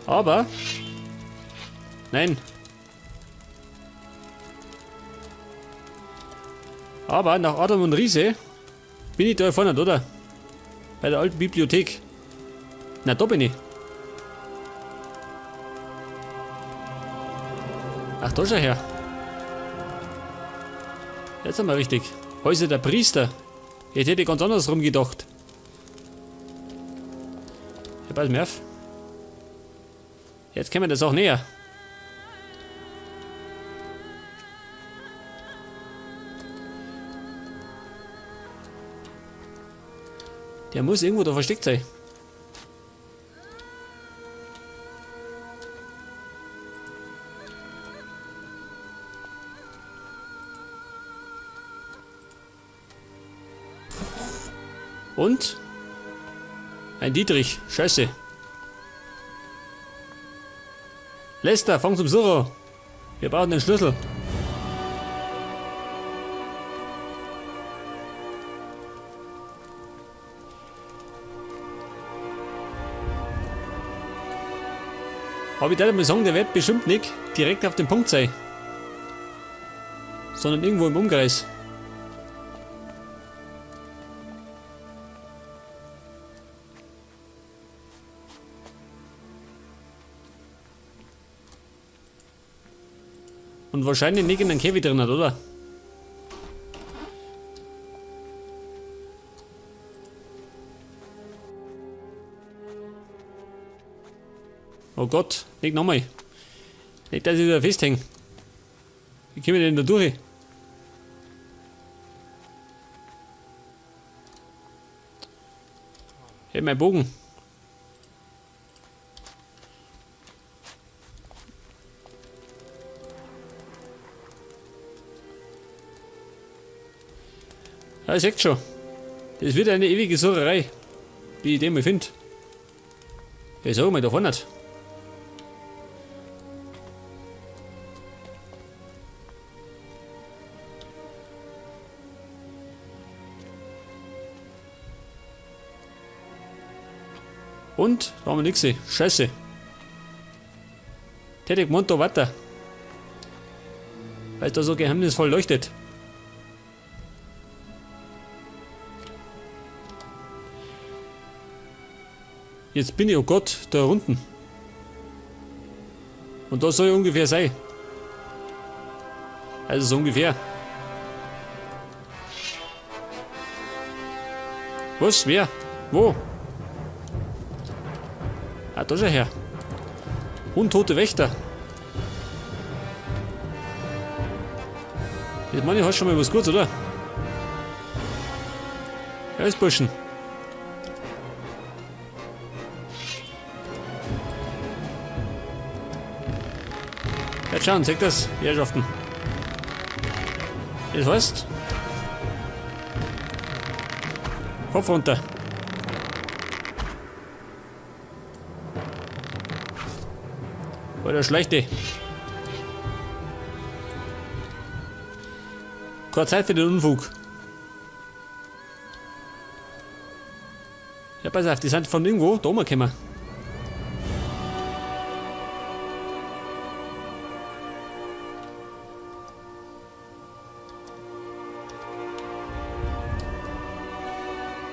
Aber. Nein. Aber nach Adam und Riese bin ich da vorne, oder? Bei der alten Bibliothek. Na, da bin ich. Ach, da schau her. Jetzt haben wir richtig. Häuser der Priester. Ich hätte ganz andersrum gedacht. Ja, pass mir auf. Jetzt kommen wir das auch näher. Der muss irgendwo da versteckt sein. Und? Ein Dietrich. Scheiße. Lester, fang zum Surro. Wir brauchen den Schlüssel. Aber ich würde mal sagen, der wird bestimmt nicht direkt auf dem Punkt sein. Sondern irgendwo im Umkreis. Und wahrscheinlich nicht in den Käfig drin hat, oder? Oh Gott, nicht nochmal. Nicht, dass ich da festhänge. Wie komme ich denn da durch? Hey, mein Bogen. Ja, ihr seht schon. Das wird eine ewige Sucherei, wie ich den mal finde. Ja, sag mal, da vorne. Und? Da haben wir nichts gesehen. Scheiße. Tätig gemeint, da weiter. Weil es da so geheimnisvoll leuchtet. Jetzt bin ich, oh Gott, da unten. Und da soll ich ungefähr sein. Also so ungefähr. Was? Wer? Wo? Ah, da schau her. Untote Wächter. Ich meine, ich hast schon mal was Gutes, oder? Ja, ist Burschen. Ja, schauen, zeigt das, die Herrschaften. Das heißt, Kopf runter. Oder schlechte. Keine Zeit für den Unfug. Ja, pass auf, die sind von irgendwo da gekommen.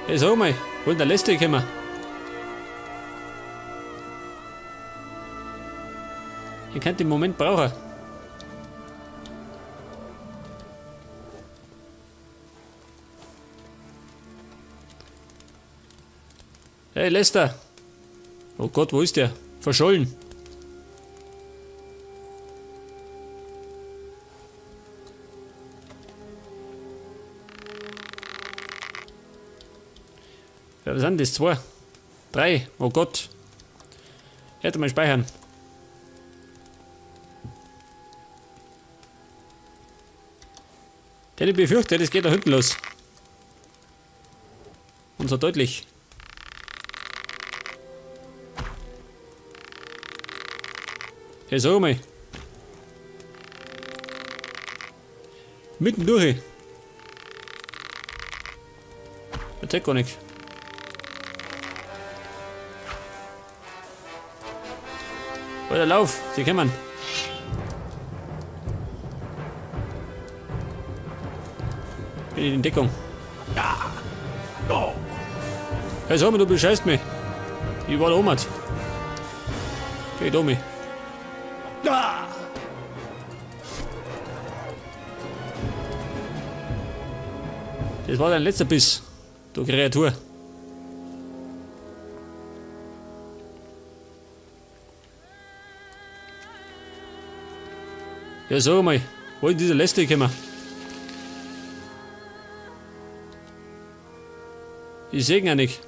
Hey, sag mal, wo ist denn der letzte gekommen? Ich könnte den Moment brauchen. Hey Lester! Oh Gott, wo ist der? Verschollen. Ja, was sind das? Zwei? Drei? Oh Gott. Hätte mal speichern. Denn ich befürchte, das geht da hinten los. Und so deutlich. Hey, sag mal. Mitten durch. Das zeigt gar nichts. Alter, lauf! Sie kommen! Bin ich in Deckung. Hey, sag mal, du bescheißt mich. Ich war da oben. Geh da mich. Das war dein letzter Biss, du Kreatur. Ja, sag mal, wo ist dieser letzte gekommen? Ich seh ihn ja nicht.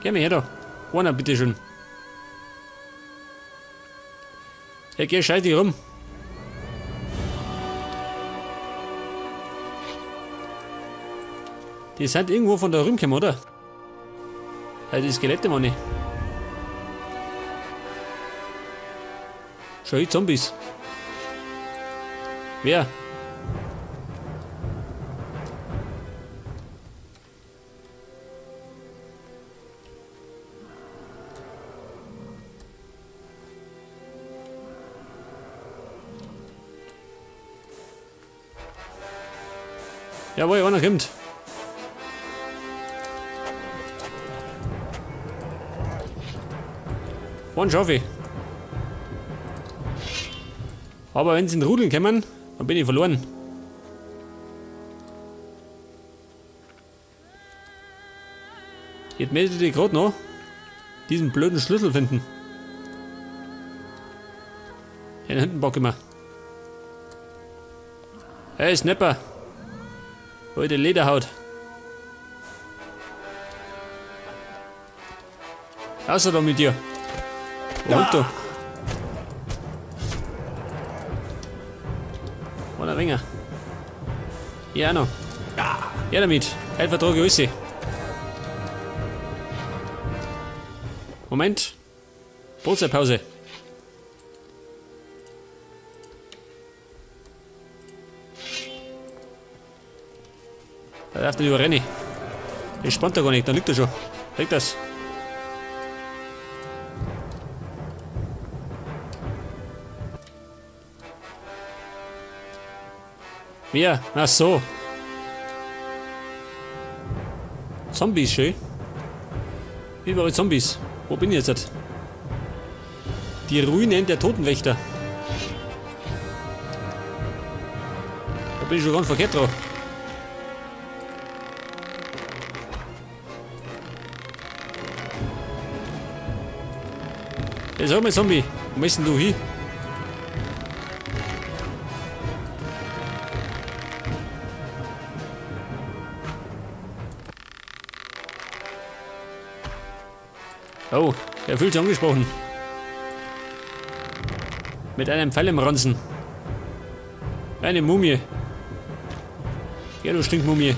Geh mir her da. Einer, bitteschön. Ja, geh, scheiß dich rum. Die sind irgendwo von da rumgekommen, oder? Ja, die Skelette, meine ich. Schau, Zombies. Wer? Jawohl, einer kommt. One schaffe ich. Aber wenn sie in Rudeln kommen, dann bin ich verloren. Jetzt möchte ich gerade noch diesen blöden Schlüssel finden. Den hinten pack ich mir. Hey Snapper! Alte Lederhaut. Außer da mit dir. Runter. Einer wenger. Ja, auch noch. Ja, damit. Heute vertrage ich alles. Moment. Brotzeitpause. Da darf nicht überrennen. Das spannt er gar nicht, da liegt er schon. Liegt das. Wer? Ach so. Zombies, schön. Überall Zombies. Wo bin ich jetzt? Die Ruinen der Totenwächter. Da bin ich schon ganz verkehrt drauf. Hey, sag mal, Zombie, wo bist denn du hin? Oh, er fühlt sich angesprochen. Mit einem Pfeil im Ranzen. Eine Mumie. Ja, du Stinkmumie.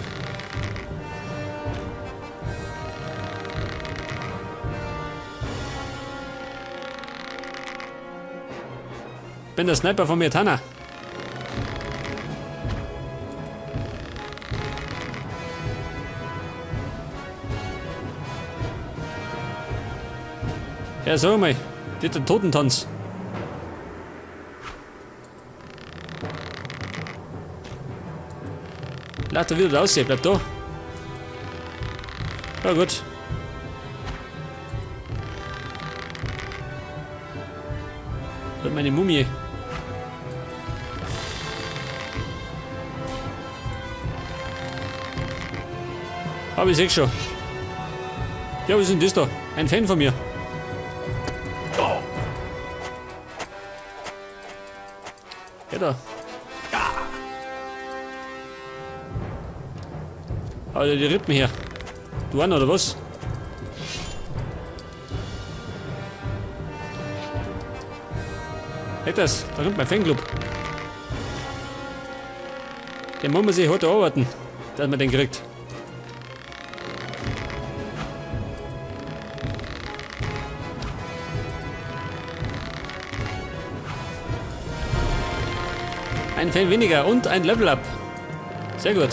Bin der Sniper von Myrtana. Ja, sag mal, die hat den Totentanz. Lass er wieder raus, bleib da. Ja gut. Und meine Mumie. Hab ich seh schon. Ja, was ist denn das da? Ein Fan von mir. Ja da. Alter, die Rippen hier. Du an, oder was? Hey, das, da kommt mein Fanclub. Den muss man sich heute arbeiten, dass man den kriegt. Ein Fan weniger und ein Level Up. Sehr gut.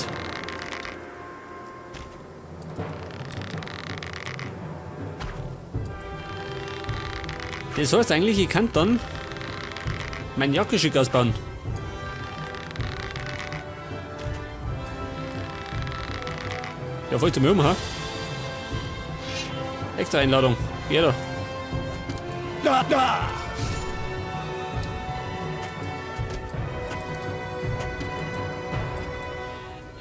Das heißt eigentlich, ich kann dann mein Jagdgeschick ausbauen. Ja, voll zum um, ha? Extra Einladung. Ja da. Da, da.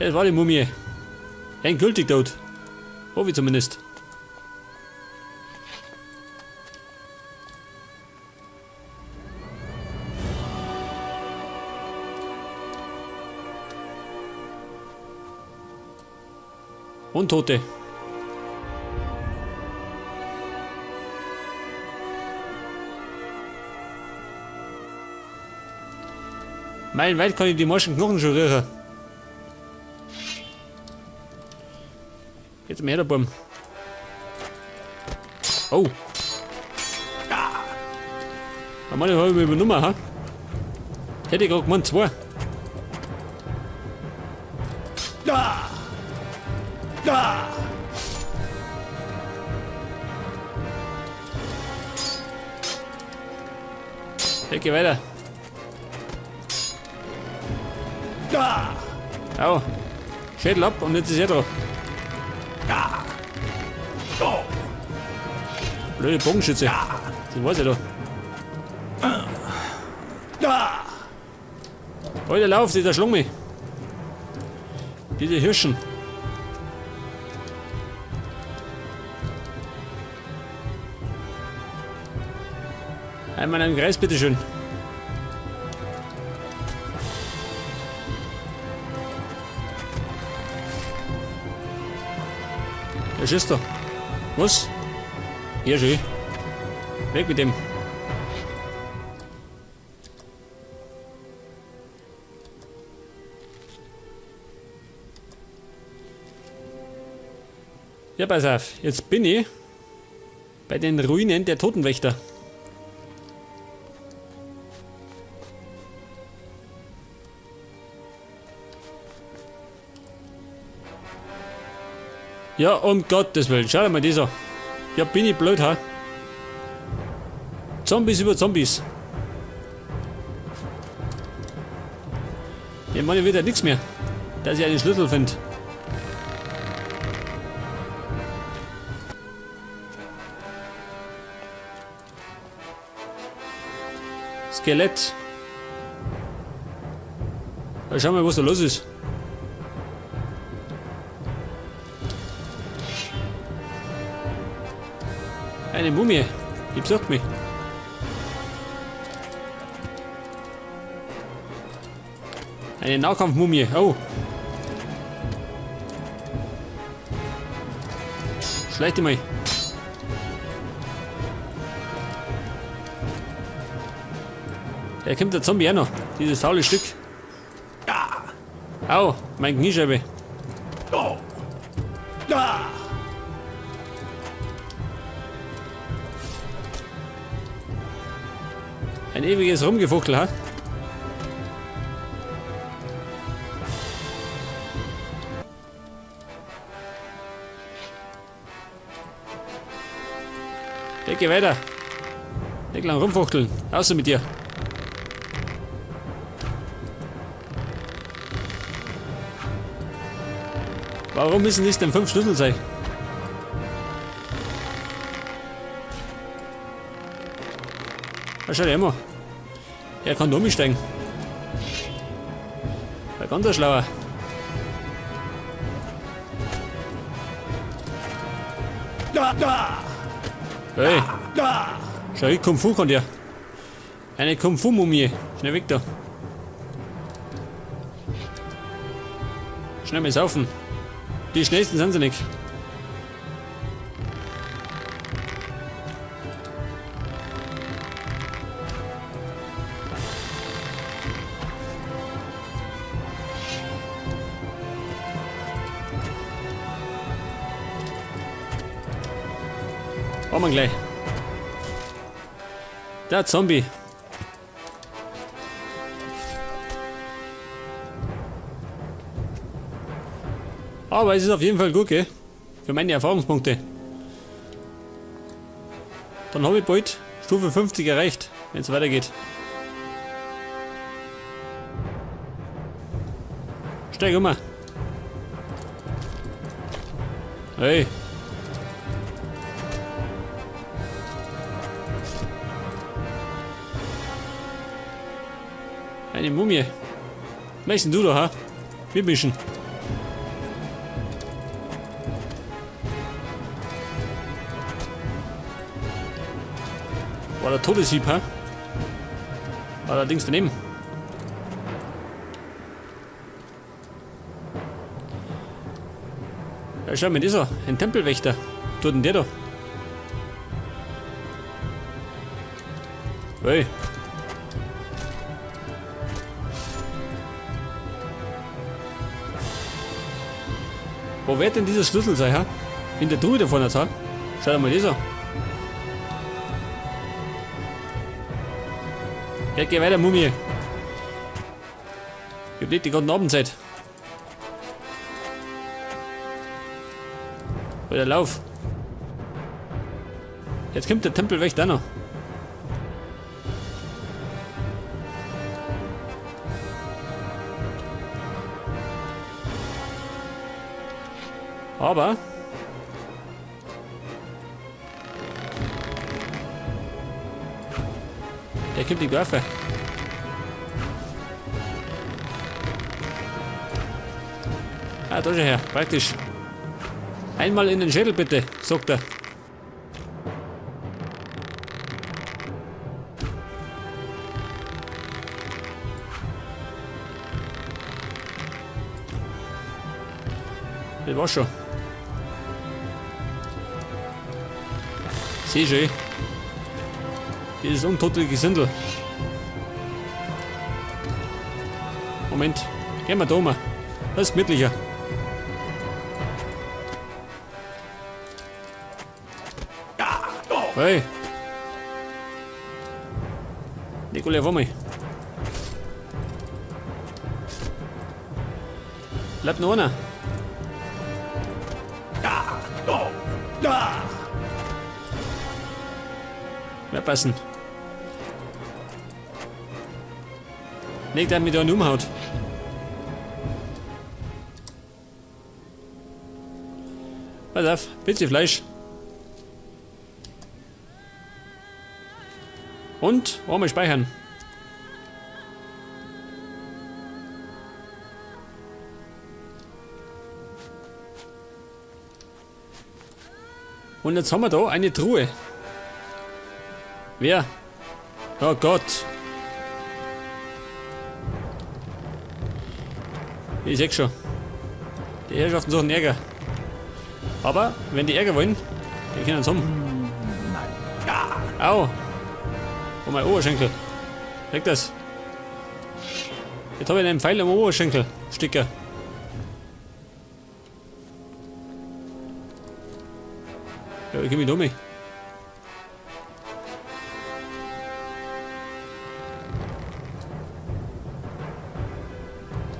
Das war die Mumie. Endgültig tot. Hoffe ich zumindest. Untote. Meilenweit kann ich die morschen Knochen schon riechen. Jetzt mal her, der Baum. Oh. Ah, Mann, hab ich mich übernommen, ha? Hätte ich grad gemeint, zwei. Da. Da. Hey, geh weiter. Da. Au. Schädel ab und jetzt ist er da. Da. Oh. Blöde Bogenschütze. Das weiß ich da. Da. Alter, lauf, dieser schlägt mich. Diese Hirschen. Einmal im Kreis, bitteschön. Wer schießt da? Was? Ja, schön. Weg mit dem. Ja, pass auf. Jetzt bin ich bei den Ruinen der Totenwächter. Ja, um Gottes Willen. Schau dir mal das an. Ja, bin ich blöd, ha? Zombies über Zombies. Ja, meine wieder nichts mehr. Dass ich einen Schlüssel finde. Skelett. Ja, schau mal, was da los ist. Eine Mumie. Die besucht mich. Eine Nahkampfmumie. Oh. Schleich dich mal. Da kommt der Zombie auch noch. Dieses faule Stück. Au, mein Kniescheibe. Oh. Da. Ein ewiges Rumgefuchtel, ha? Weg, geh weiter. Nicht lang rumfuchteln. Außer mit dir. Warum müssen das denn 5 Schlüssel sein? Da schaut er immer. Er kann da umsteigen. Ein ganz schlauer. Da, da. Hey. Da. Schau, ich Kung Fu kann der. Eine Kung Fu Mumie. Schnell weg da. Schnell mal saufen. Die schnellsten sind sie nicht. Haben wir gleich. Der Zombie. Aber es ist auf jeden Fall gut, gell? Für meine Erfahrungspunkte. Dann habe ich bald Stufe 50 erreicht, wenn es weitergeht. Steig um. Hey. Eine Mumie. Was denn du da, ha? Mitmischen. War der Todeshieb, ha? Allerdings daneben. Ja, schau mal, das ist ein Tempelwächter. Tut denn der da? Hey. Wo wird denn dieser Schlüssel sein, ha? In der Truhe da vorne, ha? Schau dir mal das an. Ja, geh weiter, Mumie. Ich hab nicht die ganze Abendzeit. Alter, lauf. Jetzt kommt der Tempelwächter auch noch. Aber der kommt die Waffe. Ah, da schon her. Praktisch. Einmal in den Schädel bitte, sagt er. Das war's schon. Seh schon. Dieses untote Gesindel. Moment. Gehen wir da um. Das ist gemütlicher. Hey. Nicola, warte mal. Bleibt noch einer. Mehr passen. Nicht, der mich da umhaut. Pass auf, bisschen Fleisch. Und einmal speichern. Und jetzt haben wir da eine Truhe. Wer? Oh Gott. Ich seh schon. Die Herrschaften suchen Ärger. Aber wenn die Ärger wollen, die können uns haben. Nein. Au! Oh, mein Oberschenkel. Weg das. Jetzt habe ich einen Pfeil am Oberschenkel. Sticker. Ja, ich geh mich um. Ja,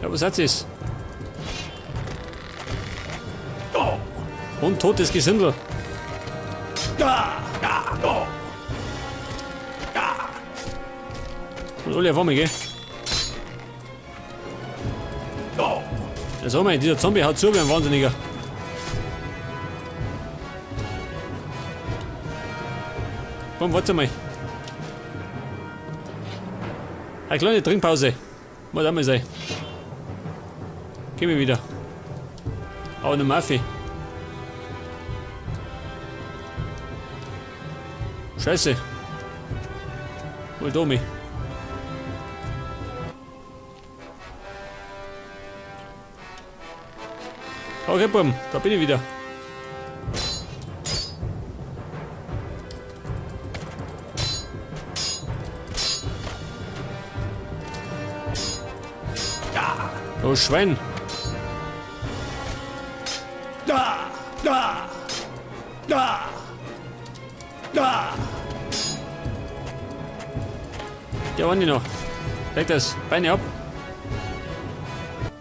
was hat es? Und totes Gesindel. Und alle auf einmal, gell? Ja, sag mal, dieser Zombie haut zu wie ein Wahnsinniger. Komm, warte mal. Eine kleine Trinkpause. Muss auch mal sein. Geh mir wieder. Aber eine Mafia. Scheiße. Hol Domi. Okay, Buben, da bin ich wieder. Oh Schwein. Da, da, da, da. Der war nicht noch. Leg das Beine ab.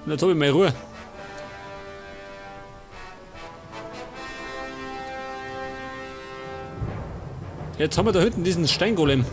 Und jetzt hab ich meine Ruhe. Jetzt haben wir da hinten diesen Steingolem.